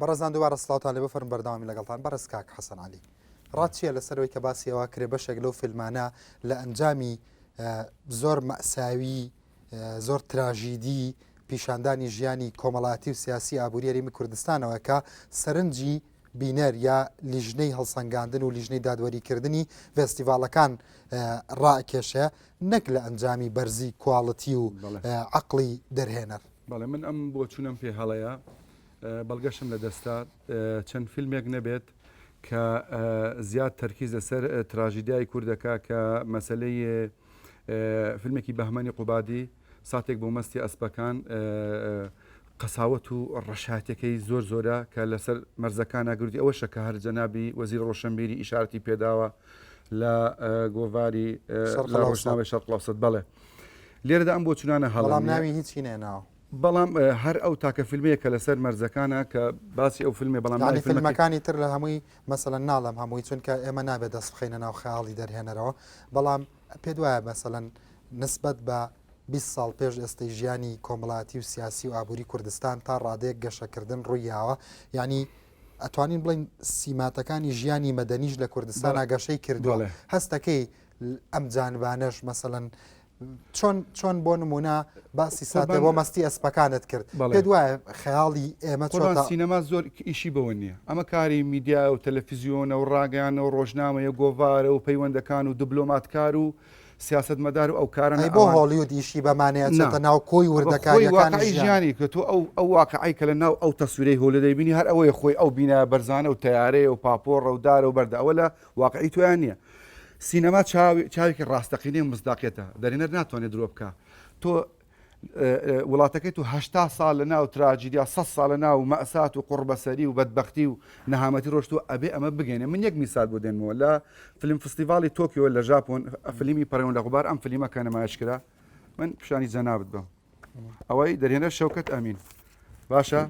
بەڕێزان دووبارە سڵاوتان لێ بفەرم بەردەوامی لەگەڵتان بەڕێز کاک حەسەن عەلی ڕات چییە لەسەرەوەی کە باسی ئەوە کرێ بەشێک لەو فیلمانە لە ئەنجامی زۆر مەساوی زۆر تراژیدی پیشاندانی ژیانی کۆمەڵاتی و سیاسی ئابووری هەرێمی کوردستانەوە کە سەرنجی بینەر یا لیژنەی هەڵسەنگاندن و لیژنەی دادوەریکردنی ڤێستیڤاڵەکان ڕائکێشێ نەک لە ئەنجامی بەرزی کواڵتی و عەقڵی دەرهێنەر. بەڵێ من ئەم بۆچوونەم پێ هەڵەیە بەڵگەشم لە دەستە چەند فیلمێک نەبێت کە زیاد تەرکیز لەسەر تراژیدیای کوردەکە کە مەسلەی فیلمێکی بەهمەنی قوبادی ساتێک بۆ مەستی ئەسپەکان قەساوەت و ڕەشاتەکەی زۆر زۆرە کە لەسەر مەرزەکانە گرتی ئەوەشە کە هەر جەنابی وەزیر ڕۆشنبیری ئیشارەتی پێداوە لە گۆڤاری لە ڕۆژنامەی شەرق الاوسط بەڵێ لێرەدا ئەم بۆچونانە هەڵە ناوی هیچی نێناوە. بەڵام هەر ئەو تاکە فیلمەیە کە لەسەر مەرزەکانە کە باسی ئەو فیلمێ بەڵام ناوی فیلمەکانی تر لە هەمووی مەسەلەن ناڵێم هەمووی چونکە ئێمە نابێت دەست بخەینە ناو خەیاڵی دەرهێنەرەوە بەڵام پێت وایە مەسەلەن نسبەت بە 20 ساڵ پێش ئێستەی ژیانی کۆمەڵاتی و سیاسی و ئابووری کوردستان تا ڕادەیەک گەشەکردن ڕوویاوە یعنی ئەتوانین بڵین سیماتەکانی ژیانی مەدەنیش لە کوردستانە گەشەی کردووە هەستەکەی ئەم جانبانەش مەسەلەن چۆن چۆن بۆ نمونە باسی ساتێ بۆ مەستی ئەسپەکانت کرد پێت وایە خەیاڵی ئێمە چۆن سینەما زۆر ئیشی بەوە نییە ئەمە کاری میدیا و تەلەفیزیۆنە و ڕاگەیانە و ڕۆژنامەیە گۆڤارە و پەیوەندەکان و دبلۆماتکار و سیاستمەدار و ئەو کارە بۆ هۆڵیود ئیشی بەمانەیە چێتە ناو کۆی وردەکاریەکانی ژیانی کە تۆ ئەو ئەو واقعی کە لە ناو ئەو تەسویرەی هۆلە دەیبینی هەر ئەوەیە خۆی ئەو بینا بەرزانە و تەیارەیە و پاپۆڕە و دارە و بەردە ئەوە لە واقعی تۆیان نییە سینەما چاوێکی ڕاستەقینەی مزداقیەتە دەرێنەر ناتوانێت درۆ بکە تۆ وڵاتەکەی تو هشتا ساڵ لە ناو تراجیدیا سە ساڵ لە ناو مەسات و قوڕبەسەری و بەدبختی و نەهامەتی ڕۆشتووە ئەبێ ئەمە بگەێنێ من یەک میسال بۆ دێنمەوە لە فیلم فستیڤاڵی تۆکیۆ لە ژاپۆن فیلمی پەڕێون لە غوبار ئەم فیلمە کە نمایش کرا من پیشانی جەنابت بم ئەوەی دەرهێنەر شەوکەت ئەمین باشە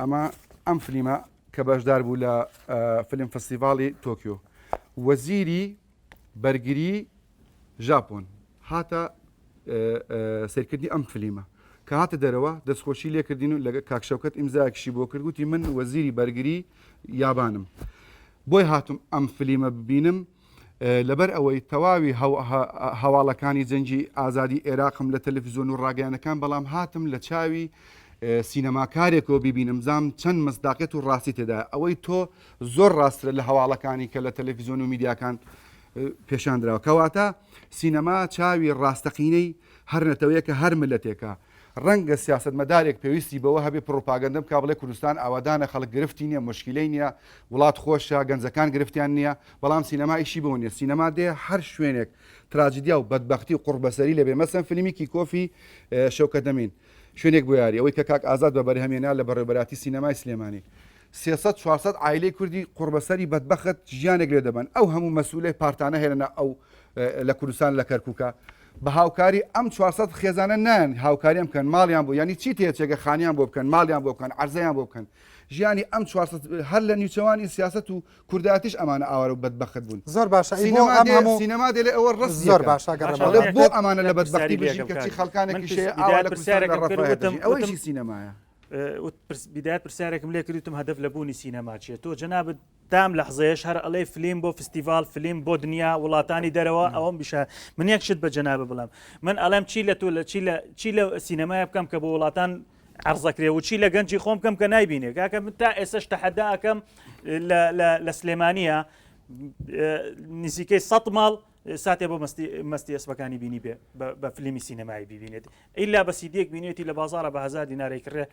ئەمە ئەم فلیمە کە بەشدار بوو لە فیلم فستیڤاڵی تۆکیۆ وەزیری بەرگری ژاپۆن هاتە سەیرکردنی ئەم فلیمە کە هاتە دەرەوە دەستخۆشی لێکردین و لەگە کاک شەوکەت ئیمزایەکیشی بۆ کرد وتی من وەزیری بەرگری یابانم بۆی هاتم ئەم فلیمە ببینم لەبەر ئەوەی تەواوی هەواڵەکانی جەنگی ئازادی ئێراقم لە تەلەفزیۆن و ڕاگەیانەکان بەڵام هاتم لە چاوی سینەماکارێکەوە ببینم زام چەند مەسداقێت و ڕاستی تێدا ئەوەی تۆ زۆر ڕاسترە لە هەواڵەکانی کە لە تەلەفزیۆن و میدیاکان پێشاندراوە کەواتە سینەما چاوی ڕاستەقینەی هەر نەتەوەیەکە هەر ملەتێکە ڕەنگە سیاسەتمەدارێک پێویستی بەوە هەبێ پڕوپاگەندە بکا بڵێ کوردستان ئاوادانە خەڵک گرفتی نییە موشکیلەی نییە وڵات خۆشە گەنجەکان گرفتیان نییە بەڵام سینەما ئیشی بەوە نییە سینەما دێ هەر شوێنێک تراجیدیا و بەدبەختی و قوڕبەسەری لێ بێ مەسەن فیلمی کیکۆفی شەوکەت ئەمین شوێنێک بۆ یاری ئەوەی کە کاک ئازاد بە بەرهەمێنا لە بەڕێوەبەراتی سینەمای سلێمانی 300 400 عایلەی کوردی قوڕبەسەری بەدبەخت ژیانێک لێ دەبەن ئەو هەموو مەسئولەی پارتانە هێنە ئەو لە کوردستان لە کەرکوکە بە هاوکاری ئەم 400 خێزانە نایەن هاوکاریان بکەن ماڵیان بۆ یانی چی تێچێگە خانیان بۆ بکەن ماڵیان بۆ بکەن عەرزەیان بۆ بکەن ژیانی ئەم 400 هەر لە نیوچەوانی سیاست و کوردایەتیش ئەمانە ئاوارە و بەدبەخت بوون زۆر باشە ئەی بۆ ئەم هەموو سینەما دێ لێ ئەوە ڕەست زۆر باشە گەڕێمەوە بۆ ئەمانە لە بەدبەختی بژین کەچی خەڵکانێکیش هەیە ئاوا لە کوردستان لە ڕەفایە دەژین ئەوەیشی سینەمایە. بیدایەت پرسیارێکم لێ کرد وتم هەدەف لە بوونی سینەما چییە تۆ جەنابت تام لەحزەیەش هەر ئەڵێ فلیم بۆ فستیڤال فلیم بۆ دنیا وڵاتانی دەرەوە ئەوەم بیشە من یەک شت بە جەنابە بڵێم من ئەڵێم چی لە تۆ لە چی لە چی لە سینەمایە بکەم کە بۆ وڵاتان عەرزەکرێ و چی لە گەنجی خۆم بکەم کە نایبینێ کاکە من تا ئێسش تەحەدا ئەکەم لە سلێمانیە نزیکەی سە ماڵ ساتێ بۆ مەستی مەستی ئەسپەکانی بینی بێ بە فلیمی سینەمایی ببینێت ئیلا بە سیدیەک بینێتی لە بازارە بە هزار دینارێک کڕێ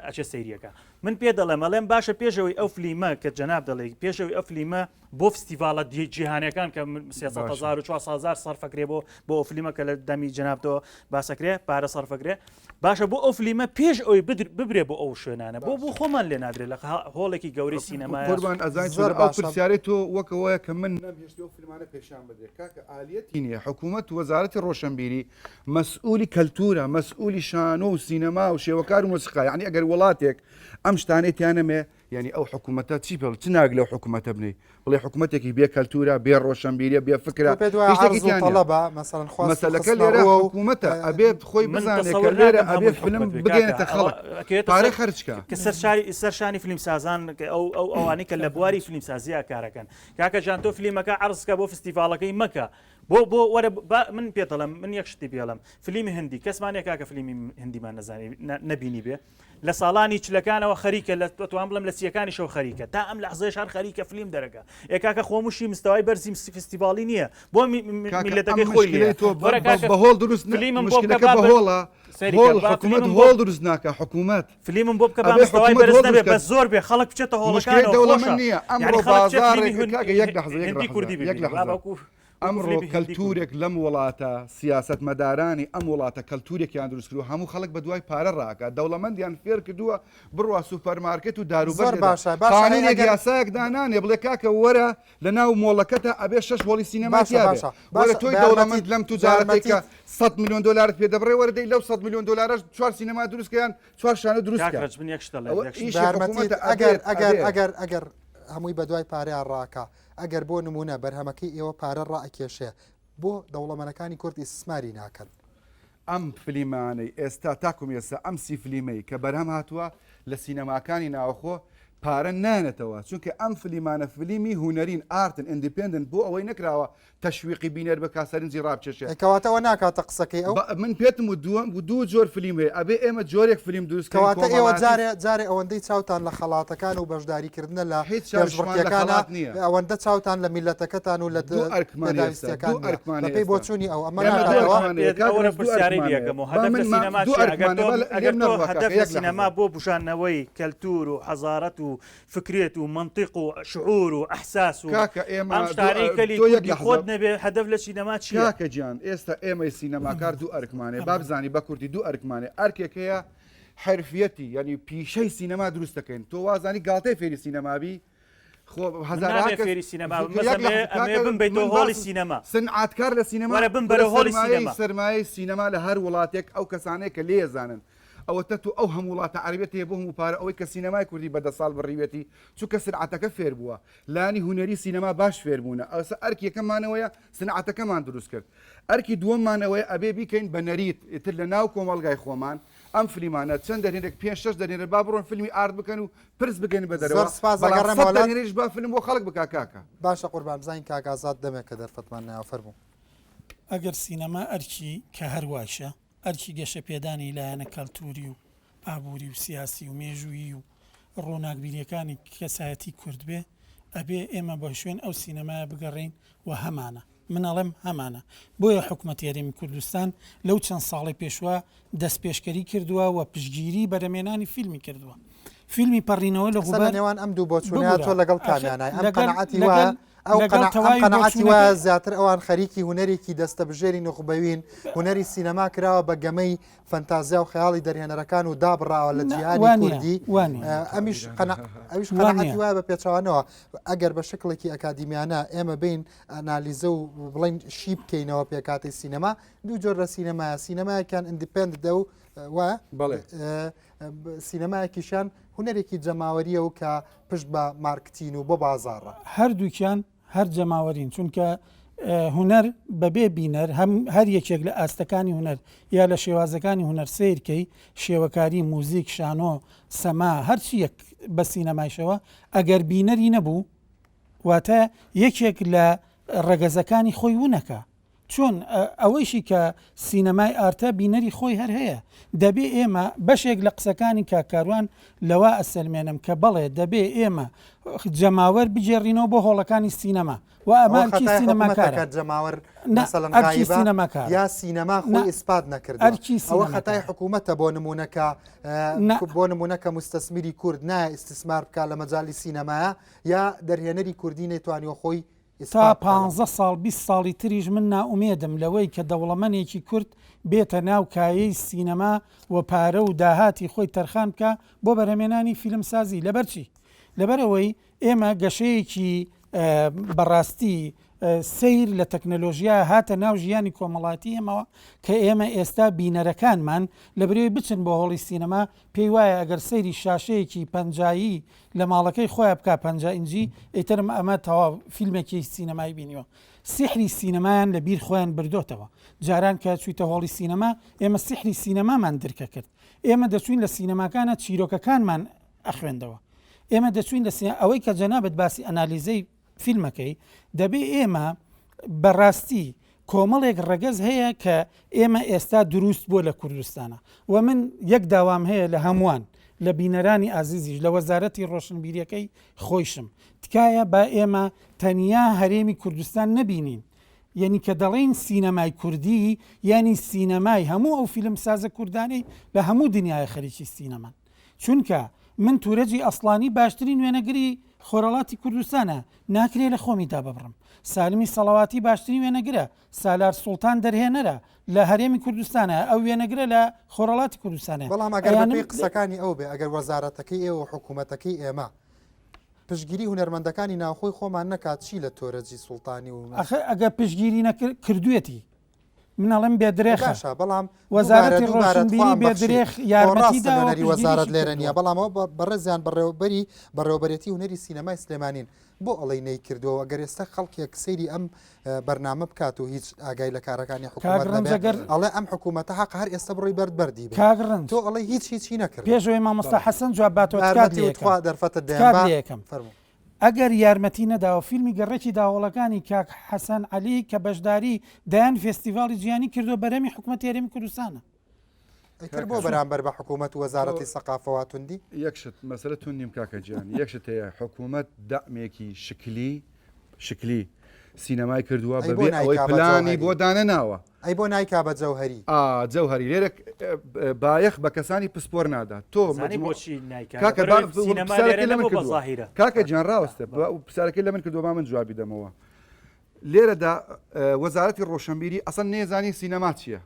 ئەچێ سەیریەکە من پێ دەڵێم ئەڵێم باشە پێشەوەی ئەو فلیمە کە جەناب دەڵێ پێشەوەی ئەو فلیمە بۆ فستیڤالە جیهانەکان کە 300 400 سەرفەکرێ بۆ بۆ ئەو فلیمە کە لە دەمی جەنابتەوە باسەکرێ پارە سەرفەکرێ باشە بۆ ئەو فلیمە پێش ئەوی ببرێ بۆ ئەو شوێنانە بۆ بۆ خۆمان لێ نادرێ لە هۆڵێکی گەورەی سینەما قوربان ئەزای زۆر ئەو پرسیارەی تۆ وەک ئەوەیە کە من نەمهێشت ئەو فیلمانە پێشان بدرێت کاکە ئالیەتی نییە حکوومەت وەزارەتی ڕۆشنبیری مەسئولی کەلتورە مەسئولی شانۆ و سینەما و شێوەکار و مۆسیقا یعنی ئەگەر وڵاتێک ئەم شتانەی تیا نەمێ. یعنی ئەو حکوومەتە چی پێڵ چ ناگ لەو حکوومەتە بنی بڵێ حکوومەتێکی بێ کەلتورە بێ ڕۆشنبیریە بێ فکرە پێت وایە عەرز و تەڵەبە مەسەڵەن خواست و مەسەلەکە لێرە خستنەڕووە و حکوومەتە ئەبێت خۆی من بزانێ کە تەسەور لێرە ناکەم ئەبێ هەمووی فلم حکومەت بێ کاکە بگەێنێتە ئەوە خەڵک ئەکەوێتە پارە سەر خەرجکە کە سەر شاری سەر شانی فیلمسازان کە ئەو ئەو ئەوانەی کە لە بواری فیلمسازیا کارەکەن کاکە جان تۆ فیلمەکە عەرز کە بۆ فستیڤاڵەکەی مەکە بۆ بۆ وەرە با من پێت دەڵێم من یەک شتی پێڵم فیلمی هندی کەسمان نیە کاکە فیلمی هندیمان نەزانی نەبینی بێ لە ساڵانی چلەکانەوە خەریکە لە توان بڵم لە سیەکانیشەوە خەریکە تا ئەم لەحزەیش هەر خەریکە فلیم دەرەکە ئێ کاکە خۆموشی مستەوای بەرزی فستیڤاڵی نییە بۆ میلەتەکەی خۆی لێ تۆ بە هۆڵ دروست فلیمم بۆ مشکلەکە بە هۆڵە هۆڵ حکوومەت هۆڵ دروست ناکە حکوومەت فلیمم بۆ بکە با مستەوای بەرز نەبێ بەس زۆر بێ خەڵک بچێتە هۆڵەکانەوە دەوڵەمەند نییە ئەمڕۆ بازاڕێک کاکە یەک لەحزە یەک لەحزە ئەمڕۆ کەلتوورێک لەم وڵاتە، سیاسەتمەدارانی ئەم وڵاتە کەلتوورێکیان دروست کردووە، هەموو خەڵک بەدوای پارە ڕاکات، دەوڵەمەندیان فێر کردووە بڕوا سوپەرمارکێت و داروبەر زۆر لێدا. باشە باشە ئەی قانونێک ئەگەر یاسایەک دانانێ بڵێ کاکە وەرە لە ناو مۆڵەکەتا ئەبێ شەش هۆڵی سینەمای باشە تیا بێ. باشە وەرە باشە تۆی بە دەوڵەمەند یارمەتیت لەم بە توجارەتەی کە یارمەتیت 100 ملیۆن دۆلارت پێ دەبڕێ وەرە دەی لەو 100 ملیۆن دۆلارەش چوار سینەما دروست کە یان چوار شانۆ دروست کاک کە. ڕەنج من یەک شت دەڵێم ئەوە یەک شت ئیشی بە یارمەتیت حکوومەتە ئەگەر ئەبێت ئەگەر ئەبێ. ئەگەر ئەگەر هەمووی بەدوای پارەیا ڕاکا ئەگەر بۆ نموونە بەرهەمەکەی ئێوە پارە ڕائەکێشێ بۆ دەوڵەمەنەکانی کورد ئیستسماری ناکەن؟ ئەم فلیمانەی ئێستا تاکوم ئێستا ئەم سی فلیمەی کە بەرهەم هاتووە لە سینەماکانی ناوخۆ پارە نانێتەوە چونکە ئەم فلیمانە فلیمی هونەرین art ن independent بۆ ئەوەی نەکراوە تەشویقی بینەر بکا سەرنجی ڕابکێشێ. ئەی کەواتە ئەوە ناکاتە قسەکەی ئەو؟ بە من پێتم وت دووەم دوو جۆر فلیم هەیە ئەبێ ئێمە جۆرێک فلیم دروست کەین کەواتە ئێوە کۆمەڵایەتی جارێ جارێ ئەوەندەی چاوتان لە خەڵاتەکان و بەشداریکردنە لە هیچ چاویشمان لە پێشبڕکێکانە خەڵات نییە. ئەوەندە چاوتان لە میللەتەکەتان و لە دوو ئەرکمان هەیە ئێستا پێداویستیەکان دوو نییە ئەرکمان هەیە بەپێی ئێستا بۆچوونی ئەو ئەمە ئێمە دوو ناکاتەوە؟ ئەرکمان هەیە کاک ئەوە ڕەنج دوو پرسیارەی ئەرکمان هەیە لێکەم و با هەدەف من لە ما سینەما دوو چییە ئەگەر ئەرکمان تۆ هەیە با ئەگەر لێم تۆ نەڕوا کاکە هەدەف لە یەک سینەما لەحزە بۆ بوژاندنەوەی کەلتوور و حەزارەت و فکرێت و مەنتیق و شعور و ئەحساس و کاکە ئێمە ئەم شتانەی کەلی تۆ یەک کوردی لەحزە خۆت نەبێ هەدەف لە سینەما چییە؟ کاکە گیان ئێستا ئێمەی سینەماکار دوو ئەرکمان هەیە با بزانی بە کوردی دوو ئەرکمان هەیە ئەرکێک هەیە حرفیەتی یعنی پیشەی سینەما دروست دەکەین تۆ وازانی گاڵتەی فێری سینەما بی خۆ من هەزارها نابێ کەس فێری سینەما بم یەک بەس ئەمەوێ لەحزە ئەمەوێ کاکە بمبەیتەوە من هۆڵی باس سینەما سنعاتکار لە سینەما وەرە کورە بمبەرە هۆڵی سەرمایەی سینەما سەرمایەی سینەما لە هەر وڵاتێک ئەو کەسانەیە کە لێزانن ئەوەتە تۆ ئەو هەموو وڵاتە عەرەبیەت هەیە بۆ هەموو پارە ئەوەی کە سینەمای کوردی بە دە ساڵ بڕیوێتی چونکە سنعەتەکە فێر بووە لانی هونەری سینەما باش فێر بوونە ئەوسا ئەرکی یەکەممان ئەوەیە سنعەتەکەمان دروست کرد ئەرکی دووەممان ئەوەیە ئەبێ بیکەین بە نەریت ئیتر لە ناو کۆمەڵگای خۆمان ئەم فلیمانە چەند دەرهێنەرێک پێنج شەش دەرهێنەر با بڕۆن فیلمی art بکەن و پرس بگەن بە دەرەوە زۆر سپاس بەڵام ئەگەڕێمەوە سەد لات. دەرهێنەریش با فیلم بۆ خەڵک بکا کاکە. باشە قوربان بزانین کاک ئازاد دەمێکە دەرفەتمان نایەوە فەرموو. ئەگەر سینەما ئەرکی کە هەر وایشە ئەرکی گەشەپێدانی لایەنە کەلتووری و ئابووری و سیاسی و مێژوویی و ڕووناکبیرییەکانی کەسایەتی کورد بێ، ئەبێ ئێمە بە شوێن ئەو سینەمایە بگەڕێین و هەمانە. من ئەڵێم هەمانە. بۆیە حکومەتی هەرێمی کوردستان لەو چەند ساڵەی پێشوە دەستپێشکەری کردووە و پشتگیری بەرەمێنانی فیلمی کردووە. فیلمی پەڕینەوە لە قسە لە غوبار نێوان ئەم دوو بۆچوونەیە ببورە تۆ لەگەڵ ئاخر کامیانای؟ ئەم لەگەڵ قەناعەتی لەگەڵ وایە ئەو لەگەڵ قەنا ئەم تەواوی قەناعەتی وایە بۆچوونەکەی زیاتر ئەوان خەریکی هونەرێکی دەستەبژێری نوخبەوین، هونەری سینەما کراوە بە گەمەی فەنتازیا و خەیاڵی دەرهێنەرەکان و دابڕاوە لە نا جیهانی وا نییە کوردی، وا نییە ئەمیش قەنا ئەویش وا قەناعەتی نییە. وایە بە پێچەوانەوە ئەگەر بە شکڵێکی ئەکادیمیانە ئێمە بێین ئەنالیزە و بڵێین شی بکەینەوە پێکهاتەی سینەما، دوو جۆر لە سینەمایە، سینەمایەکیان independent ە و وایە بەڵێ. سینەمایەکیشیان هونەرێکی جەماوەرییە و کە پشت بە مارکتین و بۆ بازاڕە. هەردووکیان هەر جەماوەرین، چونکە هونەر بەبێ بینەر هەم هەر یەکێک لە ئاستەکانی هونەر یا لە شێوازەکانی هونەر سەیر کەی، شێوەکاری، موزیک، شانۆ، سەما، هەرچییەک بە سینەمایشەوە، ئەگەر بینەری نەبوو، واتە یەکێک لە ڕەگەزەکانی خۆی ونەکا. چۆن ئەوەیشی کە سینەمای art ە بینەری خۆی هەر هەیە. دەبێ ئێمە، بەشێک لە قسەکانی کاک کاروان لەوە ئەسەلمێنم کە بەڵێ دەبێ ئێمە جەماوەر بگێڕینەوە بۆ هۆڵەکانی سینەما و ئەمە ئەوە ئەرکی خەتای حکومەتە سینەماکارە. کە جەماوەر نا مەسەلەن ئەرکی غایبە سینەماکارە. یا سینەما نا خۆی ئیسپات نەکردووە. ئەرکی ئەوە خەتای سینەماکارە. حکومەتە بۆ نموونە کە نا. بۆ نموونە کە موستەسمیری کورد نایە ئیستیسمار بکا لە مەجالی سینەمایە یا دەرهێنەری کوردی نەیتوانیوە خۆی تا ئیسپات بکا لەم. پانزە ساڵ 20 ساڵی تریش من نائومێدم لەوەی کە دەوڵەمەنێکی کورد بێتە ناو کایەی سینەما و پارە و داهاتی خۆی تەرخان بکا بۆ بەرهەمێنانی فیلمسازی لەبەر چی؟ لەبەر ئەوەی ئێمە گەشەیەکی بەڕاستی سەیر لە تەکنەلۆژیا هاتە ناو ژیانی کۆمەڵاتی ئێمەوە کە ئێمە ئێستا بینەرەکانمان لە برێ بچن بۆ هۆڵی سینەما پێی وایە ئەگەر سەیری شاشەیەکی پەنجایی لە ماڵەکەی خۆیان بک 50 ئینجی ئیترم ئەمە تەواو فیلمێکی سینەمای بینیوە سیحری سینەمایان لە بیر خۆیان بردۆتەوە جاران کە چویتە هۆڵی سینەما ئێمە سیحری سینەمامان درکە کرد ئێمە دەچوین لە سینەماکانە چیرۆکەکانمان ئەخوێندەوە ئێمە دەچوین لە سینە ئەوەی کە جەنابت باسی ئەنالیزەی فیلمەکەی دەبێ ئێمە بەڕاستی کۆمەڵێک ڕەگەز هەیە کە ئێمە ئێستا دروست بووە لە کوردستانە و من یەک داوام هەیە لە هەمووان لە بینەرانی ئازیزیش لە وەزارەتی ڕۆشنبیریەکەی خۆیشم تکایە با ئێمە تەنیا هەرێمی کوردستان نەبینین یەنی کە دەڵێین سینەمای کوردی یانی سینەمای هەموو ئەو فیلمسازە کوردانەی لە هەموو دنیاە خەریکی سینەمان چونکە من تورەجی ئەسڵانی باشترین وێنەگری خۆرەڵاتی کوردستانە ناکرێ لە خۆمی داببڕم سالمی سەڵەواتی باشترین وێنەگرە سالار سوڵتان دەرهێنەرە لە هەرێمی کوردستانە ئەو وێنەگرە لە خۆرەڵاتی کوردستانە بەڵام ئەگەر بەپێی قسەکانی ئەو بێ ئەگەر وەزارەتەکەی ئێوە و حکوومەتەکەی ئێمە پشتگیری هونەرمەندەکانی ناوخۆی خۆمان نەکات چی لە تۆرەجی سوڵتانی و ئەخر ئەگەر پشتگیری نەکرد کردوێتی من ئەڵێم بێدرێخە باشە بەڵام وەزارەتی ڕۆشنبیری بێدرێخ یارمەتی داوە نەری وەزارەت لێرە نییە بەڵام ئەوە بەڕێزیان بەڕێوەبەری بەڕێوەبەرێتی هونەری سینەمای سلێمانین بۆ ئەڵێی نەیکردووە گەر ئێستا خەڵکێک سەیری ئەم بەرنامە بکات و هیچ ئاگای لە کارەکانی حکوومەت نەبێت ئەڵێ ئەم حکوومەتە حەق هەر ئێستا بڕۆی بەرد بەردی بێ کاک ڕەنج تۆ ئەڵێی هیچ هیچی نەکرد پێشەوەی مامۆستا حەسەن جواب باتەوە تکات لێ یەکەم دەرفەتت تکات لێ یەکەم فەرموو ئەگەر یارمەتی نەداوە فیلمی گەڕەکی داهۆڵەکانی کاک حەسەن عەلی کە بەشداری دەیان فێستیڤاڵی جیهانی کردووە بەرهەمی حکومەتی هەرێمی کوردستانە. ئیتر بۆ بەرامبەر بە حکوومەت و وەزارەتی سەقافە وا توندی؟ یەک شت مەسەلە توند نیم کاکە گیان یەک شت هەیە حکوومەت دەعمێکی شکلی شکلی سینەمای کردووە ئەی بۆ بەبێ ئەوەی نایکا بە پلانی جەوهەری؟ بۆ دانەناوە. ئەی بۆ نایکا بە جەوهەری؟ ئا جەوهەری لێرە بایەخ بە کەسانی پسپۆر نادا تۆ زانی مجموع بۆچی نایکا کاکە لەبەرئەوەی با سینەما پرسیارەکەی لێرە لە من نەبوو بە کردووە زاهیرە کاکە گیان ڕاوەستە بەڵێ. پرسیارەکەی لە من کردووە با من جوابی دەمەوە لێرەدا وەزارەتی ڕۆشنبیری ئەسڵەن نەیزانی سینەما چییە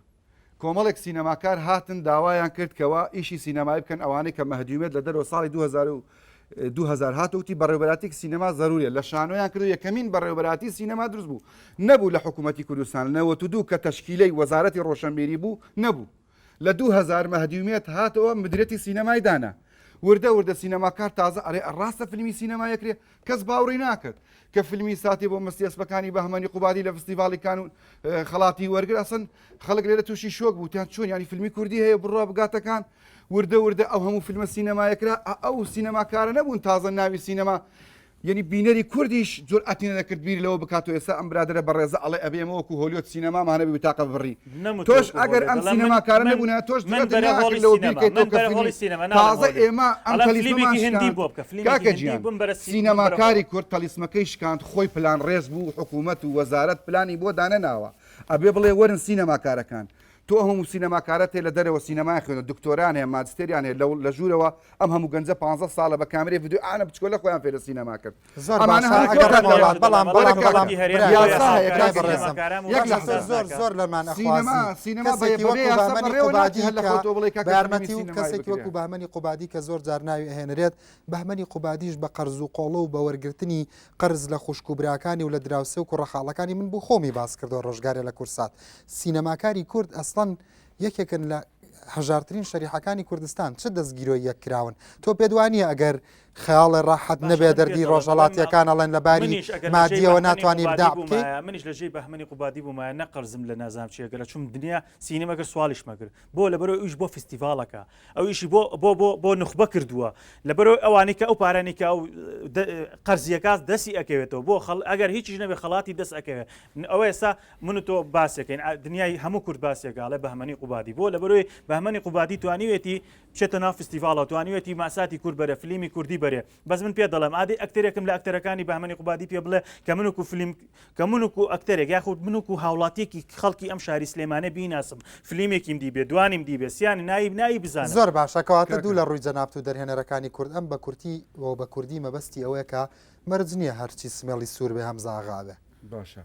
کۆمەڵێک سینەماکار هاتن داوایان کرد کەوا ئیشی سینەمایی بکەن ئەوانەی کە مەهدی ئومێد لە دەرەوە ساڵی 2000 هات وتی بەڕێوبەراتێک سینەما زەروریە لە شانۆیان کرد و یەکەمین بەڕێوبەراتی سینەما دروست بوو نەبوو لە حکوومەتی کوردستان لە 92 کە تەشکیلەی وەزارەتی ڕۆشنبیری بوو نەبوو لە 2000 مەهدی ئومێد هاتەوە مدیرەتی سینەمای دانا وردە وردە سینەماکار تازە ئەرێ ڕاستە فیلمی سینەما یەکرێ کەس باوڕی ناکرد کە فیلمی ساتی بۆ مستی ئەسپەکانی بەهمەنی قوبادی لە فستیڤاڵی کان و خەڵاتی وەرگر ئەسن خەڵک لێرە تووشی شۆک بوو تیان چۆن ینی فیلمی کوردی هەیە بڕوا بگاتەکان وردە وردە ئەو هەموو فیلمە سینەمایەکرا ئەو سینەماکارە نەبوون تازە ناوی سینەما یعنی بینەری کوردیش جورئەتی نەدەکرد بیر لەوە بکات و ئێستا ئەم برادەرە بەڕێزە ئەڵێ ئەبێ ئێمە وەکو هۆلیۆد سینەمامان هەبێ بتاقە بڕی تۆش ئەگەر ئەم سینەماکارە نەبوونە تۆش من بەرە هۆڵی لەوە سینەما بیرکەیتەوە من کە بەرە فیلمی هۆڵی سینەما ناڵێم تازە هۆلیۆد ئێمە ئەم ئەڵێم تەلیسمەمان فلیمێکی هندی شکاند بۆ بکە فلیمێکی کاکە هندی گیان بم بەرە سی بم بەرە سینەماکاری هۆڵ کورد تەلیسمەکەی شکاند خۆی پلان ڕێز بوو حکوومەت و وەزارەت پلانی بۆ دانەناوە ئەبێ بڵێ وەرن سینەماکارەکان تۆ ئەم هەموو سینەماکارەت هەیە لە دەرەوە سینەمایان خوێندوە دکتۆرایان هەیە ماجستێریان هەیە لە لە ژوورەوە ئەم هەموو گەنجە پانزە ساڵە بە کامێرەی ڤیدیۆ ئانە بچکۆلە خۆیان فێرە سینەما کرد زۆر ئەمانە باشە هەموو ئەگەر کۆتان ڕۆڵات دەڵێن بەڵام وەرە بەڵام کاکە بەڵام برای یاسا هەیە برای کاکە بەڕێزم یەک باشە لەحزە زۆر زۆر لەمان سینەما ئەخوازی سینەما بە کەسێکی بەبێ وەکو یاسا بەهمەنی بەڕێوە ناچێ قوبادی هەر لە کە خۆتەوە بڵێ کاکە بە فیلمی یارمەتی و سینەمایی کەسێکی بکرێ وەکو بەهمەنی قوبادی کە زۆر جار ناوی ئەهێنرێت بەهمەنی قوبادیش بە قەرز و قۆڵە و بە وەرگرتنی قەرز لە خوشک و براکانی و لە دراوسێ و کوڕە خاڵەکانی من بۆ خۆمی باس کردووە ڕۆژگارێ لە کورسات سینەماکاری کورد ئەسڵەن یەکێکن لە هەژارترین شەریحەکانی کوردستان چ دەستگیرۆییەک کراون تۆ پێت وانییە ئەگەر خەیاڵێ ڕاحەت باشە نەبێ من پێت دەردی دەڵێم ڕۆژهەڵاتییەکان ئەڵێن لە باری منیش ئەگەر لە جێی مادییەوە بەهمەنی ناتوانی قوبادی ئیبداع بکەی؟ بوومایە منیش لە جێی بەهمەنی قوبادی بوومایە نە قەرزم لە نازانم چیە گەر ئەچووم دنیا سینەمە کرد سواڵیشمە کرد بۆ لەبەرئەوەی ئەویش بۆ فیستیڤاڵەکە ئەو ئیشی بۆ بۆ بۆ بۆ نوخبە کردووە لەبەرئەوەی ئەوانەی کە ئەو پارانەی کە ئەو قەرزیەکات دەستی ئەکەوێتەوە بۆ خەڵ ئەگەر هیچیش نەبێ خەڵاتی دەست ئەکەوێت ئەوە ئێستا من و تۆ باسەکەین دنیای هەموو کورد باسێکاڵێ بەهمەنی قوبادی بۆ لەبەرەوەی بەهمەنی قوبادی توانیوێتی بچێتە ناو فستیڤاڵەوە توانیوێتی ماساتی کورد بەرێ فلیمی کوردی بەرێ بەس من پێ دەڵێم ئادەی ئەکتەرێکم لە ئەکتەرەکانی بەهمەنی قوبادی پێ بڵێ کە من وکو فلیم کە من وکو ئەکتەرێک یاخود من وکو هاوڵاتیەکی خەڵکی ئەم شاری سلێمانە بیناسم فلیمێکیم دیبێ دوانیم دیبێ سیانی نایی نایی بزانم. زۆر باشە کەواتە کاکە. دوو لە ڕووی جەنابت و دەرهێنەرەکانی کورد ئەم بە کورتی و بە کوردی مەبەستی ئەوەیە کە مەرج نییە هەرچی سمێڵی سوور بێ هەمزە ئاغا بێ. باشە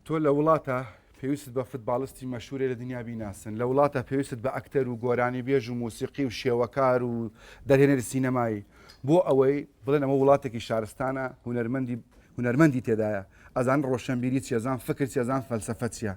تۆ لە وڵاتە پێویستت بە فتباڵستی مەشهورێ لە دنیا بیناسن، لە وڵاتە پێویستت بە ئەکتەر و گۆرانیبێژ و موسیقی و شێوەکار و دەرهێنەری سینەمایی بۆ ئەوەی بڵێن ئەمە وڵاتێکی شارستانە هونەرمەندی هونەرمەندی تێدایە. ئەزان ڕۆشنبیری چیە زان فکر چیە زان فەلسەفە چیە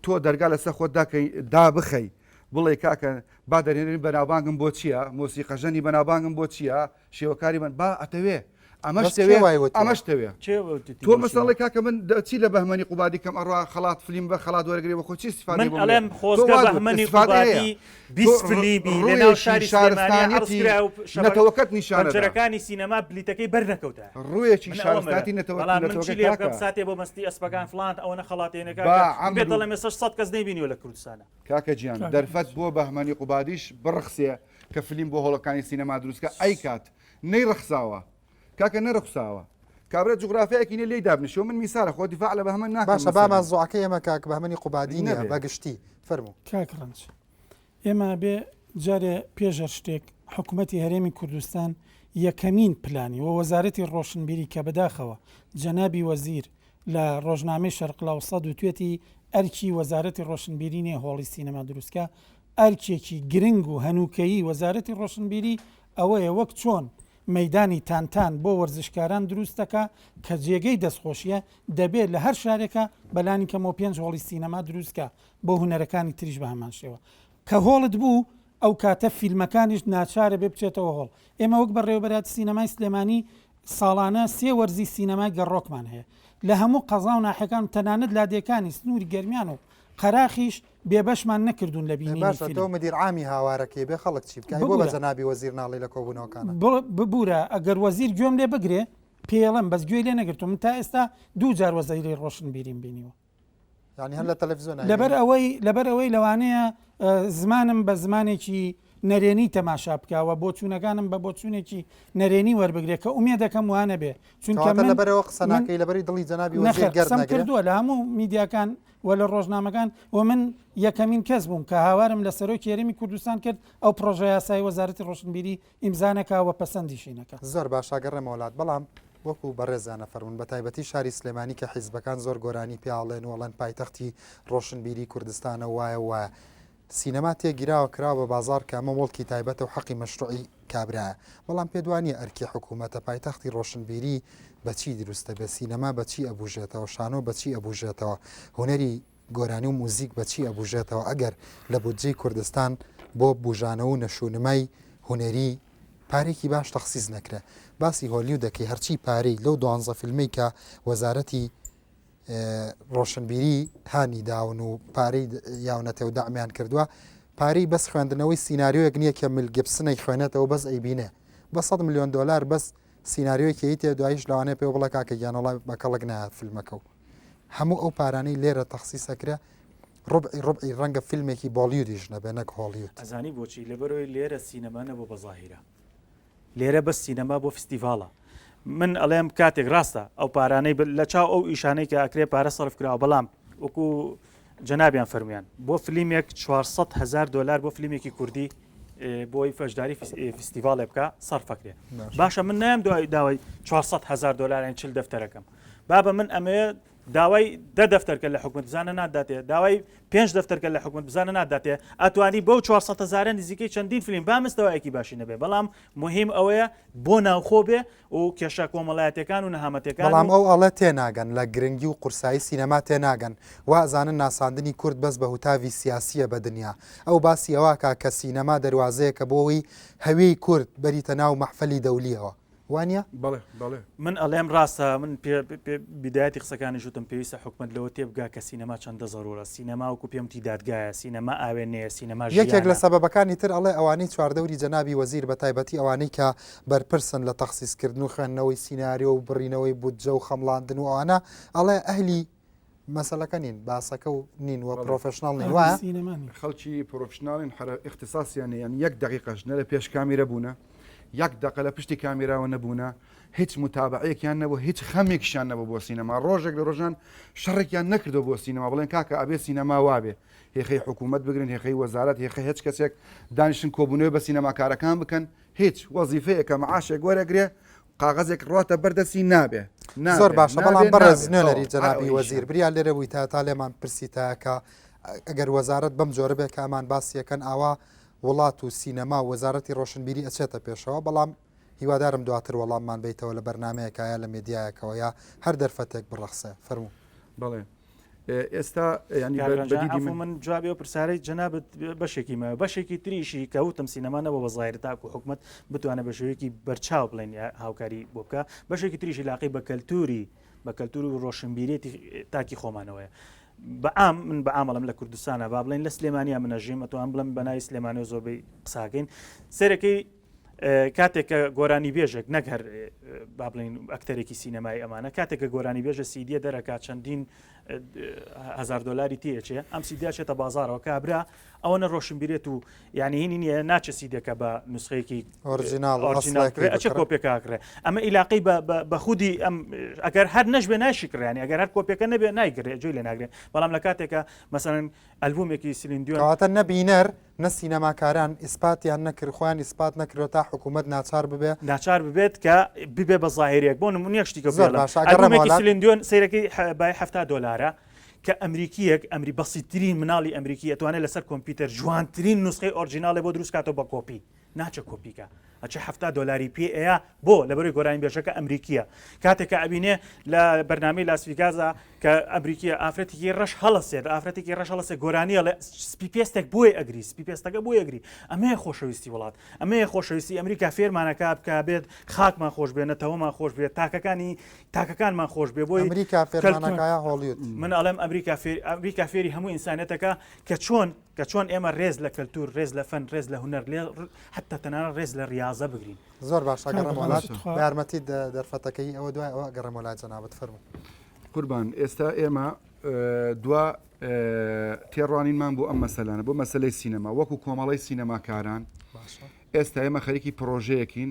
تۆ دەرگا لەسەر خۆت داکەی دابخەی بڵێ کاکە با دەرهێنەری بەناوبانگم بۆ چییە مۆسیقەژەنی بەناوبانگم بۆ چییە شێوەکاری من با ئەتەوێ ئەمەش بەس کێ تەوێ وای وتووە؟ ئەمەش تەوێ کێ وتوتی تۆ بۆچی مەسەڵی کاکە من دە- چی لە بەهمەنی قوبادی کەم ئەڕوا خەڵات فلیم بە خەڵات وەرەگرێ بۆ خۆ چی استفادەی من بۆ من ئەڵێم تۆ خۆزگە وات وت بەهمەنی استفادە هەیە قوبادی تۆ 20 فلیمی لەناو ڕوویەکی شاری سلێمانی عەرز شارستانیەتی کرا و شەبەک نەتەوەکەت نیشانەدا پەنجەرەکانی سینەما بلیتەکەی بەر نەکەوتایە ڕوویەکی من ئەوەم شارستانیەتی ئەوێ نەتەوە بەڵام من چی نەتەوەکەی لێ بکەم کاکە ساتێ بۆ مەستی ئەسپەکان فڵان ئەوەنە خەڵاتێنێ با کاکە عەمر بێت و دەڵێم ئێستا 100 کەس نەیبینیوە لە کوردستانە کاکە گیان کاکە دەرفەت بۆ بەهمەنی قوبادیش بڕەخسێ کە فلیم بۆ هۆڵەکانی سینەما دروستکا ئەیکات نەیڕەخساوە کاکە نەرەخساوە کابرا جوگرافیایەکی نیە لێی دابنیشەوە من میسالە خۆ دیفاع لە بەهمەن ناکەم باشە با مەسەلەن مەزوعەکەی ئێمە کاک بەهمەنی قوبادی نیە نەبێ بە گشتی فەرموو. کاک ڕەنج ئێمە ئەبێ جارێ پێش هەر شتێک حکومەتی هەرێمی کوردستان یەکەمین پلانی و وەزارەتی ڕۆشنبیری کە بەداخەوە جەنابی وەزیر لە ڕۆژنامەی شەرقلاوسەد وتوێتی ئەرکی وەزارەتی ڕۆشنبیری نیە هۆڵی سینەما دروستکا، ئەرکێکی گرنگ و هەنووکەیی وەزارەتی ڕۆشنبیری ئەوەیە وەک چۆن مەیدانی تانتان بۆ وەرزشکاران دروست دەکا کە جێگەی دەستخۆشیە، دەبێ لە هەر شارێکا بەلانی کەمەوە پێنج هۆڵی سینەما دروست کا بۆ هونەرەکانی تریش بە هەمان شێوە. کە هۆڵت بوو ئەو کاتە فیلمەکانیشت ناچارە بێ بچێتەوە هۆڵ. ئێمە وەک بەڕێوەبەرایەتی سینەمای سلێمانی ساڵانە سێ وەرزی سینەمای گەڕۆکمان هەیە لە هەموو قەزا و ناحیەکان و تەنانەت لادێکانی سنووری گەرمیان و قەراخیش بێبەشمان نەکردوون لە بینینی باشە تۆ فیلم. مدیر عامی هاوارەکەی بێ خەڵک چی بکا ئەی بۆ بە ببورە. جەنابی وەزیر ناڵێی لە کۆبوونەوەکانا؟ ببورە ئەگەر وەزیر گوێم لێ بگرێ پێیەڵێم بەس گوێی لێ نەگرتووم من تا ئێستا دوو جار وەزیری ڕۆشنبیریم بینیوە. یانی هەر لە تەلەفزیۆن لەبەر ئەوەی لەبەر ئەوەی لەوانەیە زمانم بە زمانێکی نەرێنی تەماشا بکە و بۆچوونەکانم بە بۆچوونێکی نەرێنی وەربگرێ کە ئومێ دەکەم وانە بێ چونکە من لەبەرەوە قسە ناکەی لەبەری دڵی جەنابی وەزیر گەرم قسەم کردووە لە هەموو میدیاکان و لە ڕۆژنامەکان و من یەکەمین کەس بووم کە هاوارم لە سەرۆکی هەرێمی کوردستان کرد ئەو پڕۆژە یاسای وەزارەتی ڕۆشنبیری ئیمزا نەکا و پەسەندیشی نەکا. زۆر باشە گەڕێمەوە لات بەڵام وەکو بەڕێزیان ئەفەرموون بەتایبەتی شاری سلێمانی کە حیزبەکان زۆر گۆرانی پێ ئەڵێن و ئەڵێن پایتەختی ڕۆشنبیری کوردستانە و وایە و وایە سینەما تێگیراوە کراوە بە بازاڕ کە ئەمە موڵکی تایبەتە و حەقی مەشروعی کابرایە بەڵام پێت وانیە ئەرکی حکوومەتە پایتەختی ڕۆشنبیری بە چی دروست دەبێت سینەما بە چی ئەبوژێتەوە شانۆ بە چی ئەبوژێتەوە هونەری گۆرانی و موزیک بە چی ئەبوژێتەوە ئەگەر لە بودجەی کوردستان بۆ بوژانەوە و نەشونمای هونەری پارەیەکی باش تەخسیس نەکرێ باسی هۆلیود دەکەی هەرچی پارەی لەو دوانزە فیلمەی کە وەزارەتی ڕۆشنبیری هانی داون و پارەی یاونەتێ و دەعمیان کردووە پارەی بەس خوێندنەوەی سیناریۆیەک نییە کە میل گیبسنەی خوێنێتەوە بەس ئەیبینێ بە 100 میلیۆن دلار بەس سیناریۆیەکی ئەیتێ دواییش لەوانەیە پێ بڵێ کاکە گیان وەڵا بە کەڵک نایات فیلمەکە و هەموو ئەو پارانەی لێرە تەخسیس ئەکرێ ڕوبعی ڕوبعی ڕەنگە فیلمێکی بۆڵیودیش نەبێ نەک هۆڵیود. ئەزانی بۆچی لەبەرئەوەی لێرە سینەما نەبووە بە زاهیرە لێرە بەس سینەما بۆ فستیڤاڵە من ئەڵێم کاتێک ڕاستە ئەو پارانەی لە چاو ئەو ئیشانەی کە ئەکرێ پارە سەرف کراوە بەڵام وەکو جەنابیان فەرموویان بۆ فلیمێک 400 هزار دلار بۆ فلیمێکی کوردی بۆی بەشداری فستیڤاڵێ بکە سەرفەکرێ باشە من نایم دوای داوای 400 هزار دلارین چل دەفتەرەکەم بابە من ئەمەوێ داوای دە دەفتەرکە لە حکومت بزانە ناداتێ داوای پێنج دەفتەرکە لە حکومت بزانە ناداتێ ئەتوانی بەو 400 هزارە نزیکەی چەندین فلیم با مستەوایەکی باشی نەبێ بەڵام مهم ئەوەیە بۆ ناوخۆ بێ و کێشە کۆمەڵایەتەکان و نەهامەتەکان بەڵام ئەو ئەڵێ تێناگەن لە گرنگی و قورسایی سینەما تێناگەن وا ئەزانن ناساندنی کورد بەس بە هوتاڤی سیاسیە بە دنیا ئەو باسی ئەوە ئەکا کە سینەما دەروازەیەکە بۆ ئەوەی هەوێی کورد بەریتە ناو مەحفەلی دەولیەوە وانیە؟ بەڵێ بەڵێ. من ئەڵێم ڕاستە من پێ پێ بیدایەتی قسەکانیش وتم پێویستە حکومەت لەوە تێبگا کە سینەما چەندە زەرورە سینەما وەکو پێم وتی دادگایە سینەما ئاوێنەیە سینەما یەکێک لە ژیانە. سەبەبەکانی تر ئەڵێ ئەوانەی چواردەوری جەنابی وەزیر بە تایبەتی ئەوانەی کە بەرپرسن لە تەخسیس کردن و خوێندنەوەی سیناریۆ و بڕینەوەی بودجە و خەمڵاندن و ئەوانە ئەڵێ ئەهلی مەسەلەکە نین باسەکە و نین و professional نین وایە؟ خەڵکی professional ین حەرە ئیختیساسیان نیە یانی یەک دەقیقەش نە لە پێش کامیرە بوونە یەک دەقە لە پشتی کامیراوە نەبوونە هیچ متابعەیەکیان نەبوو هیچ خەمێکیشیان نەبوو بۆ سینەما ڕۆژێک لە ڕۆژان شەڕێکیان نەکردو بۆ سینەما بڵێن کاکە ئەبێ سینەما وابێ هێخەی حکوومەت بگرن هێخەی وەزارەت هێخەی هیچ کەسێک دانیشن کۆبوونەوەی بە سینەماکارەکان بکەن هیچ وەزیفەیەکە معاشێک وەرەگرێ قاغەزێک ڕواتە بەر دەستی نابێ زۆر باشە بەڵام بەڕێز نوێنەری جەنابی وەزیر بریا لێرە بووی تا تا لێمان پرسی تاکە ئەگەر وەزارەت بەم جۆرە بێ کە ئەمان باسیەکەن ئاوا وڵات و سینەما و وەزارەتی ڕۆشنبیری ئەچێتە پێشەوە بەڵام هیوادارم دواتر وەڵاممان بەیتەوە لە بەرنامەیەکا یا لە مێدیایەکەوە یا هەر دەرفەتێک بڕەخسێ. فەرموو. بەڵێ ئێستا ینی کاک رەنجان، بەدیدی عەفو من من جوابی ئەو پرسیارەی جەنابت بەشێکی مایە بەشێکی تریشی کە وتم سینەما نەبوو بە زاهیر تاکو حکومەت بتوانێت بە شێوەیەکی بەرچاو بڵێن یا هاوکاری بۆ بکە بەشێکی تریشی لاقی بە کەلتوری بە کەلتور و ڕۆشنبیرێتی تاکی خۆمانەوەیە بە عام من بە عام ئەڵێم لە کوردستانە با بڵێن لە سلێمانیا من ئەژیم ئەتوان بڵێم بە ناوی سلێمانی و زۆربەی قساکەین سەرەکەی کاتێک کە گۆرانی بێژێک نەک هەر با بڵین ئەکتەرێکی سینەمای ئەمانە کاتێک کە گۆرانی بێژە سیدیە دەرەکا چەندین هزار دلاری تێچێ ئەم سیدیا چێتە بازارەوە کابرا ئەوەنە ڕۆشنبیرێت و یعنی هینی نییە ناچێ سیدەکە بە نوسخەیەکی original original کرێ ئەچێ کۆپیەکە ئەکڕێ ئەمە ئیلاقەی بە خودی ئەم ئەگەر هەر نەشبێ ناشیکڕیانی ئەگەر هەر کۆپیەکە نەبێ نایگرێ جوێ لێ ناگرێ بەڵام لە کاتێکە مەسەلەن ئەلبومێکی سلین دیۆن کەواتە نە بینەر نە سینەماکاران ئیسپاتیان نەکرد خۆیان ئیسپات نەکردوە تا حکوومەت ناچار ببێ ناچار ببێت کە ببێ بە زاهیرێک بۆ نمونە شتیکە زۆر بێڵم باشە ئەگەڕێمەوە ئەلبومێکی لات سلین دیۆن سەیرەکەی بای 70 دۆلارە کە ئەمریکیەک ئەمری بەسیترین مناڵی ئەمریکی ئەتوانێت لەسەر کۆمپیوتەر جوانترین نوسخەی original ێ بۆ دروست کاتەوە بە کۆپی ناچێ کۆپیکە ئەچێ 70 دۆلاری پێ ئەیا بۆ لەبەرەی گۆرانی بێژەکە ئەمریکیە کاتێک کە ئەبینێ لە بەرنامەی لاس ڤیگازا کە ئەمریکیە ئافرەتێکی ڕەش هەڵەسێت ئافرەتێکی ڕەش هەڵەسێ گۆرانی ئەڵێ سپی پێستێک بۆی ئەگری سپی پێستەکە بۆی ئەگری ئەمەیە خۆشەویستی وڵات ئەمەیە خۆشەویستی ئەمریکا فێرمانەکە بکە بێت خاکمان خۆش بێ نەتەوەمان خۆش بێت تاکەکانی تاکەکانمان خۆش بێ بۆی ئەمریکا فێرمانەکایە هۆڵیود. من ئەڵێم ئەمریکا فێر ئەمریکا فێری هەموو ئینسانێتەکە کە چۆن کە چۆن ئێمە ڕێز لە کەلتور ڕێز لە فەن ڕێز لە هونەر لێ حتا تەنانەت ڕێز لە ڕیاضە بگرین. زۆر باشە ئەگەڕێمەوە لات تخوا. بە یارمەتی دەرفەتەکەی ئەوە دوای ئەوە ئەگەڕێمەوە لای جەنابت فەرموو. قوربان ئێستا ئێمە دوا تێڕوانینمان بۆ ئەم مەسەلانە بۆ مەسەلەی سینەما وەکو کۆمەڵەی سینەماکاران باشە. ئێستا ئێمە خەریکی پڕۆژەیەکین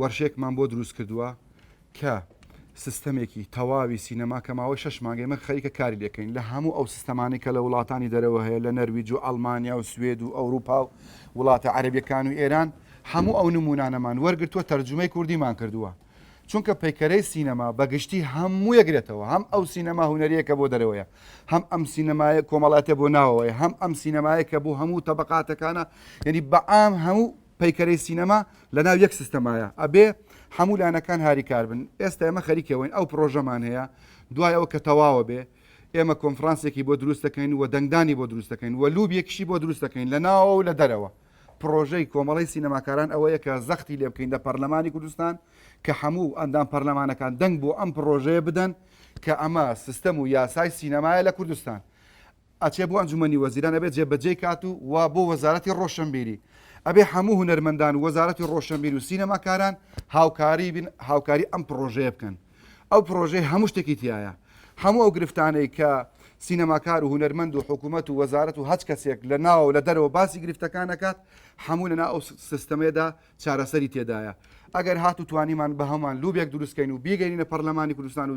وەرشێکمان بۆ دروست کردووە کە سیستەمێکی تەواوی سینەما کە ماوەی شەش مانگە ئێمە خەریکە کاری لێکەین لە هەموو ئەو سیستەمانەی کە لە وڵاتانی دەرەوە هەیە لە نەرویج و ئەڵمانیا و سوێد و ئەوروپا و وڵاتە عەرەبیەکان و ئێران هەموو ئەو نمونانەمان وەرگرتووە تەرجومەی کوردیمان کردووە چونکە پەیکەرەی سینەما بەگشتی هەموو یەگرێتەوە هەم ئەو سینەما هونەریە کە بۆ دەرەوەیە هەم ئەم سینەمایە کۆمەڵاتە بۆ ناوەوەی هەم ئەم سینەمایە کە بۆ هەموو تەبقاتەکانە یعنی بەعام هەموو پەیکەرەی سینەما لەناو یەک سیستەمایە ئەبێ هەموو لایەنەکان هاریکار بن ئێستا ئێمە خەریکەوەین ئەو پرۆژەمان هەیە دوای ئەوە کە تەواوە بێ ئێمە کۆنفرانسێکی بۆ دروست دەکەین و دەنگدانی بۆ دروست دەکەین و لوبیەکیشی بۆ دروست دەکەین لە ناوەوە و لە دەرەوە پرۆژەی کۆمەڵی سینەماکاران ئەوەیە کە زەختی لێ بکەین لە پەرلەمانی کوردستان کە هەموو ئەندام پەرلەمانەکان دەنگ بۆ ئەم پرۆژەیە بدەن کە ئەمە سیستەم و یاسای سینەمایە لە کوردستان ئەچێ بۆ ئەنجومەنی وەزیران ئەبێ جێبەجێی کات و و بۆ وەزارەتی ڕۆشنبیری ئەبێ هەموو هونەرمەندان و وەزارەتی ڕۆشنبیر و سینەماکاران هاوکاری بن هاوکاری ئەم پڕۆژەیە بکەن ئەو پڕۆژەی هەموو شتێکی تایە هەموو ئەو گرفتانەی کە سینەماکار و هونەرمەند و حکوومەت و وەزارەت و هەچ کەسێک لە ناوە و لە دەرەوە باسی گرفتەکان ئەکات هەموو لەنا ئەو سیستەمەیەدا چارەسەری تێدایە ئەگەر هات و توانیمان بە هەمان لوبێک دروستکەین و بیگەینە پەرلەمانی کوردستان و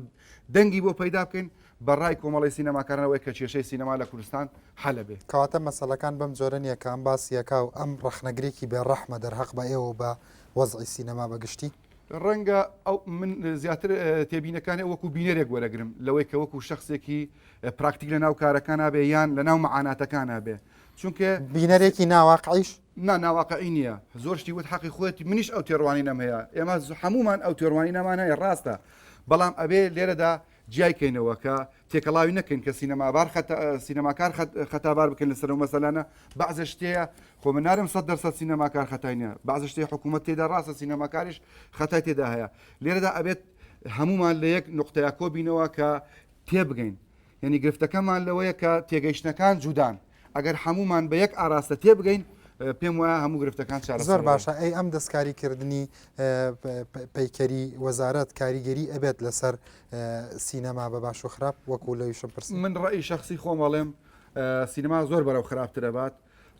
دەنگی بۆ پەیدا بکەین بە ڕای کۆمەڵەی سینەماکاران ئەوەیە کە کێشەی سینەما لە کوردستان حەل ئەبێ. کەواتە مەسەلەکان بەم جۆرە نیە کە ئەم باسی ئەکا و ئەم ڕەخنەگرێکی بێ ڕەحمە دەرهەق بە ئێوە و بە وەزعی سینەما بە گشتی؟ ڕەنگە ئەو من زیاتر تێبینەکانی ئەو وەکوو بینەرێک وەرەگرم لەوەی کە وەکوو شەخسێکی پراکتیک لە ناو کارەکانا بێ یان لە ناو مەعاناتەکانا بێ چونکە بینەرێکی ناواقعیش؟ نا ناواقعی نییە زۆر شتی وت حەقی خۆیەتی منیش ئەو تێڕوانینەم هەیە ئێمە هەموومان ئەو تێڕوانینەمان هەیە ڕاستە بەڵام ئەبێ لێرەدا جیای کەینەوە کە تێکەڵاوی نەکەین کە سینەمابار سینەماکار خەتابار بکەین لەسەر ئەو مەسەلانە بەعزە شتەیە خۆ من نارم 100% سینەماکار خەتای نییە بەعزە شتەیە حکوومەت تێدا ڕاستە سینەماکاریش خەتای تێدا هەیە لێرەدا ئەبێت هەمومان لە یەک نقطەیە کۆبینەوە کە تێبگەین یعنی گرفتەکەمان لەوەیە کە تێگەیشتنەکان جودان ئەگەر هەمومان بە یەک ئاراستە تێبگەین پێم وایە هەموو گرفتەکان چارەسەر زۆر باشە ئەی ئەم دەستکاری کردنی پەیکەری وەزارەت کاریگەری ئەبێت لەسەر سینەما بە باش و خراپ وەکو لەویشم پرسی من ڕئی شخصی خۆم ئەڵێم سینەما زۆر بەرەو خراپتر ئەبات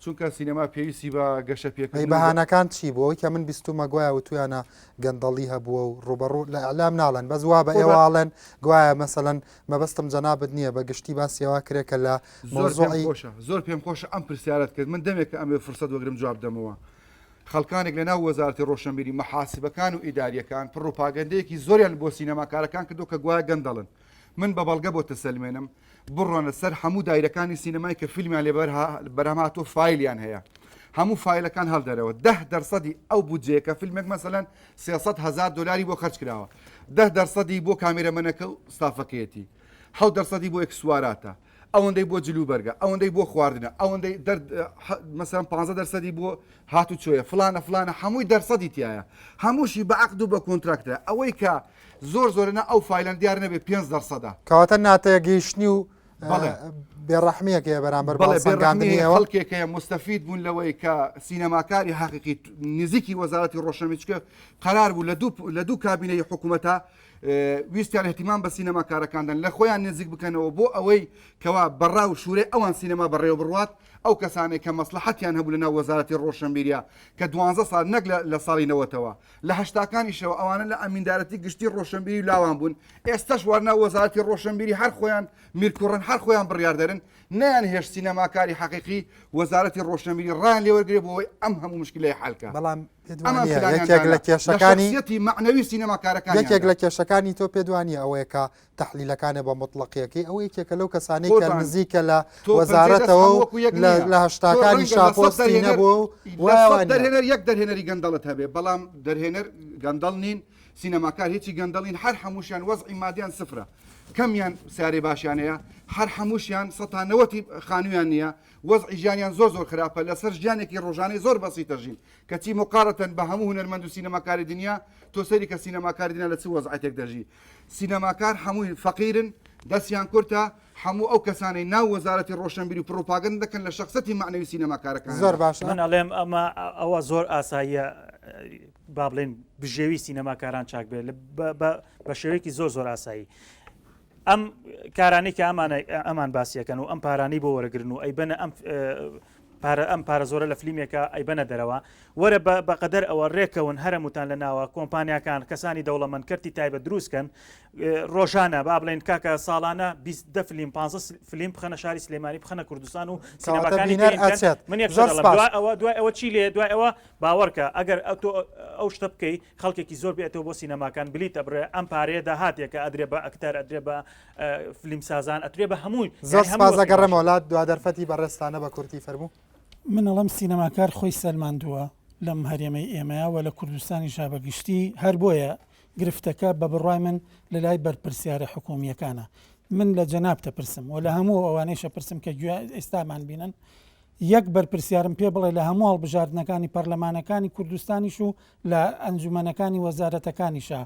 چونکە سینەما پێویستی بە گەشە پێکردن ئەی بەهانەکان چی بوو ئەوەی کە من بیستومە گوایە وتویانە گەندەڵی هەبووە و ڕوبەڕوو لە ئەلام ناڵێن بەس وا بە ئێوە ئاڵێن گوایە مەسەلەن مەبەستم جەنابت نییە بە گشتی باسی ئەوە کرێ کە لە زۆر پێم مەوزوعی خۆشە زۆر پێم خۆشە ئەم پرسیارەت کرد من دەمێکە ئەمەوێ فرسەت وەگرم جواب دەمەوە خەڵکانێک لە ناو وەزارەتی ڕۆشنبیری مەحاسبەکان و ئیداریەکان پڕوپاگەندەیەکی زۆریان بۆ سینەماکارەکان کردو کە گوایە گەندەڵن من بە بەڵگە بۆ تەسەلمێنم بڕۆنە سەر هەموو دایرەکانی سینەمای کە فیلمیان لێ بەرهەم هاتووە فایلیان هەیە. هەموو فایلەکان هەڵدەرەوە دە دەرسەدی ئەو بودجەیە کە فیلمێک مەسەلەن 300 هەزار دۆلاری بۆ خەرج کراوە دە دەرسەدی بۆ کامێرەمەنەکە و ستافەکەیەتی حەوت دەرسەدی بۆ ئێکسواراتە ئەوەندەی بۆ جلوبەرگە ئەوەندەی بۆ خواردنە ئەوەندەی دەر مەسەلەن 15 دەرسەدی بۆ هات و چۆیە فلانە فلانە هەمووی دەرسەدی تایە هەمووشی بە عەقد و بە کۆنتراکتە ئەوەی کە زۆر زۆرە نا ئەو فایلان دیار نەبێ 5 دەرسەدە. کەواتە ناتێگەیشتنی و بەڵێ بێڕەحمیەک هەیە بەرامبەر بە بەڵێ هەڵسەنگاندنی بێڕەحمی ئێوە. خەڵکێک هەیە موستەفید بوون لەوەی کە سینەماکاری حەقیقی نزیکی وەزارەتی ڕۆشنبیری چونکە قەرار بوو لە دوو لە دوو کابینەی حکوومەتە ویستیان اهتمام بە سینەماکارەکان دەن لە خۆیان نزیک بکەنەوە بۆ ئەوەی کەوا بەڕا و شوورەی ئەوان سینەما بەڕێوە بڕوات ئەو کەسانەی کە مەسڵەحەتیان هەبوو لە ناو وەزارەتی ڕۆشنبیریە کە دوانزە ساڵ نەک لە ساڵی نەوەتەوە لە هەشتاکانیشەوە ئەوانە لە ئەمیندارەتی گشتی ڕۆشنبیری و لاوان بوون، ئێستەش وا ناو وەزارەتی ڕۆشنبیری هەر خۆیان میرکوڕن، هەر خۆیان بڕیاردەرن، نەیانهێشت سینەماکاری حەقیقی وەزارەتی ڕۆشنبیری ڕایان لێوەرگرێ بۆ ئەوەی ئەم هەموو مشکلەیە حەل کا. بەڵام پێت ئەمان وانییە پلانیان یەکێک دانا لە لە کێشەکانی شەخسیەتی مەعنەوی سینەماکارەکانیان یەکێک دا. لە کێشەکانی تۆ پێت وانییە ئەوەیە کە تەحلیلەکانێ بە مطلقیەکەی ئەو یەکێکە لەو کەسانەی کە قوربان نزیکە لە تۆ پەنجەی دەست وەزارەتەوە هەموو و وەکو یەک لە نییە. لە تۆ هەشتاکانی ڕەنگە لە سەد شاپۆستی دەرهێنەر نەبووە و لە وایە سەد وانییە. دەرهێنەر یەک دەرهێنەری گەندەڵت هەبێ بەڵام دەرهێنەر گەندەڵ نین سینەماکار هیچی گەندەڵ نین هەر هەمووشیان وەزعی مادیان سفرە کەمیان سیارەی باشیان هەیە هەر هەمووشیان سەتا نەوەتی خانوویان نییە وەزعی ژیانیان زۆر زۆر خراپە لەسەر ژیانێکی ڕۆژانەی زۆر بەسیتە ژین کەچی مقارەتەن بە هەموو هونەرمەند و سینەماکاری دنیا تۆ سەیری کە سینەماکاری دنیا لە چ وەزعەتێک دەژی سینەماکار هەمووی فەقیرن دەستیان کورتە هەموو ئەو کەسانەی ناو وەزارەتی ڕۆشنبیری و پڕوپاگەندە دەکەن لە شەخسەتی مەعنەوی سینەماکارەکاندا. زۆر باشە. من ئەڵێم ئەمە ئەوە زۆر ئاساییە با بڵێن بژێوی سینەماکاران چاک بێت بە شێوەیەکی زۆر زۆر ئاسایی ئەم کارانەی کە ئەمانە ئەمان باسیەکەن و ئەم پارانەی بۆ وەرەگرن و ئەیبەنە ئەم پارە ئەم پارە زۆرە لە فلیمێکە ئەیبەنە دەرەوە وەرە بە بەقەدەر ئەوە ڕێکەون هەرەموتان لە ناوە کۆمپانیاکان کەسانی دەوڵەمەند کەرتی تایبەت دروستکەن ڕۆژانە با بڵێن کاکە ساڵانە 20 دە فلیم 15 فلیم بخەنە شاری سلێمانی بخەنە کوردستان و سینەماکانی بینەر پێ بکەن. ئەچێت. من یەک زۆر شت دەڵێم. سپاس. دوای ئەوە دوای ئەوە چی لێ دوای ئەوە باوەڕکە ئەگەر ئەو تۆ ئەو شتە بکەی خەڵکێکی زۆر بێتەوە بۆ سینەماکان بلیت ئەبرێ ئەم پارەیە داهاتێکە ئەدرێ بە ئەکتەر ئەدرێ بە فلیمسازان ئەترێ بە هەمووی زۆر سپاس ئەگەڕێمەوە لات دوا دەرفەتی بەڕێزتانە بە کورتی فەرموو. من ئەڵێم سینەماکار خۆی سەلماندووە لەم هەرێمەی ئێمەیا و لە کوردستانیشا بە گشتی، هەر بۆیە گرفتەکە بە بڕوای من لە لای بەرپرسیارە حکوومییەکانە. من لە جەنابت ئەپرسم و لە هەموو ئەوانەیش ئەپرسم کە گوێ ئێستامان بینن، یەک بەرپرسیارم پێ بڵێ لە هەموو هەڵبژاردنەکانی پەرلەمانەکانی کوردستانیش و لە ئەنجومەنەکانی وەزارەتەکانیشا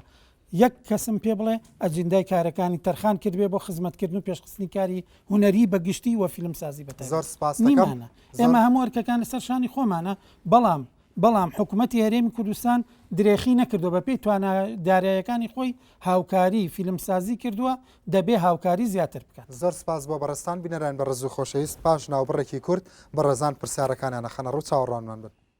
یەک کەسم پێ بڵێ ئەجندای کارەکانی تەرخان کردبێ بۆ خزمەتکردن و پێشخستنی کاری هونەری بە گشتی و فیلمسازی بە تایبەت. زۆر سپاست دەکەم. نیمانە. زۆر. ئێمە هەموو ئەرکەکان لەسەر شانی خۆمانە، بەڵام بەڵام حکومەتی هەرێمی کوردستان درێخی نەکردووە، بەپێی توانا دارایەکانی خۆی هاوکاری فیلمسازی کردووە، دەبێ هاوکاری زیاتر بکات. زۆر سپاس بۆ بەڕێزتان بینەرانی بەڕێز و خۆشەویست، پاش ناوبڕێکی کورت بەڕێزان پرسیارەکانیان ئەخەنە ڕوو، چاوەڕوانمان بن.